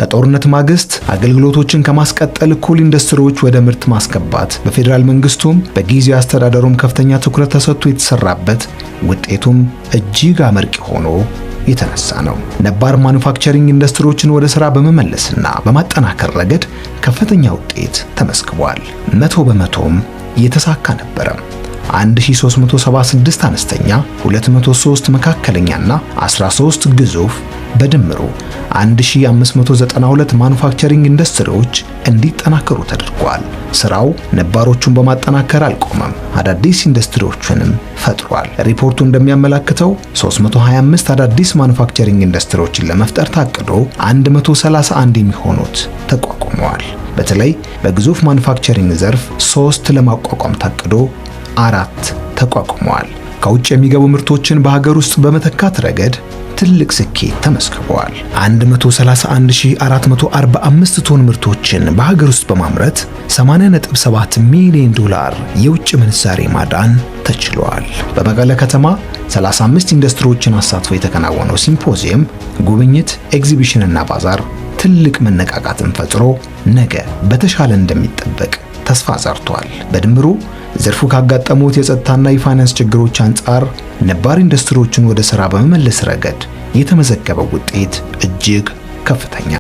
ከጦርነት ማግስት አገልግሎቶችን ከማስቀጠል እኩል ኢንዱስትሪዎች ወደ ምርት ማስገባት በፌዴራል መንግስቱም በጊዜያዊ አስተዳደሩም ከፍተኛ ትኩረት ተሰጥቶ የተሰራበት፣ ውጤቱም እጅግ አመርቂ ሆኖ የተነሳ ነው። ነባር ማኑፋክቸሪንግ ኢንዱስትሪዎችን ወደ ስራ በመመለስና በማጠናከር ረገድ ከፍተኛ ውጤት ተመዝግቧል። 100%ም የተሳካ ነበረ። 1376 አነስተኛ፣ 203 መካከለኛና 13 ግዙፍ በድምሩ 1592 ማኑፋክቸሪንግ ኢንዱስትሪዎች እንዲጠናከሩ ተደርጓል። ስራው ነባሮቹን በማጠናከር አልቆመም፣ አዳዲስ ኢንዱስትሪዎችንም ፈጥሯል። ሪፖርቱ እንደሚያመላክተው 325 አዳዲስ ማኑፋክቸሪንግ ኢንዱስትሪዎችን ለመፍጠር ታቅዶ 131 የሚሆኑት ተቋቁመዋል። በተለይ በግዙፍ ማኑፋክቸሪንግ ዘርፍ ሶስት ለማቋቋም ታቅዶ አራት ተቋቁመዋል። ከውጭ የሚገቡ ምርቶችን በሀገር ውስጥ በመተካት ረገድ ትልቅ ስኬት ተመዝግቧል። 131445 ቶን ምርቶችን በሀገር ውስጥ በማምረት 80.7 ሚሊዮን ዶላር የውጭ ምንዛሬ ማዳን ተችሏል። በመቀለ ከተማ 35 ኢንዱስትሪዎችን አሳትፎ የተከናወነው ሲምፖዚየም፣ ጉብኝት፣ ኤግዚቢሽንና ባዛር ትልቅ መነቃቃትን ፈጥሮ ነገ በተሻለ እንደሚጠበቅ ተስፋ ዘርቷል። በድምሩ ዘርፉ ካጋጠሙት የጸጥታና የፋይናንስ ችግሮች አንጻር ነባር ኢንዱስትሪዎችን ወደ ሥራ በመመለስ ረገድ የተመዘገበው ውጤት እጅግ ከፍተኛ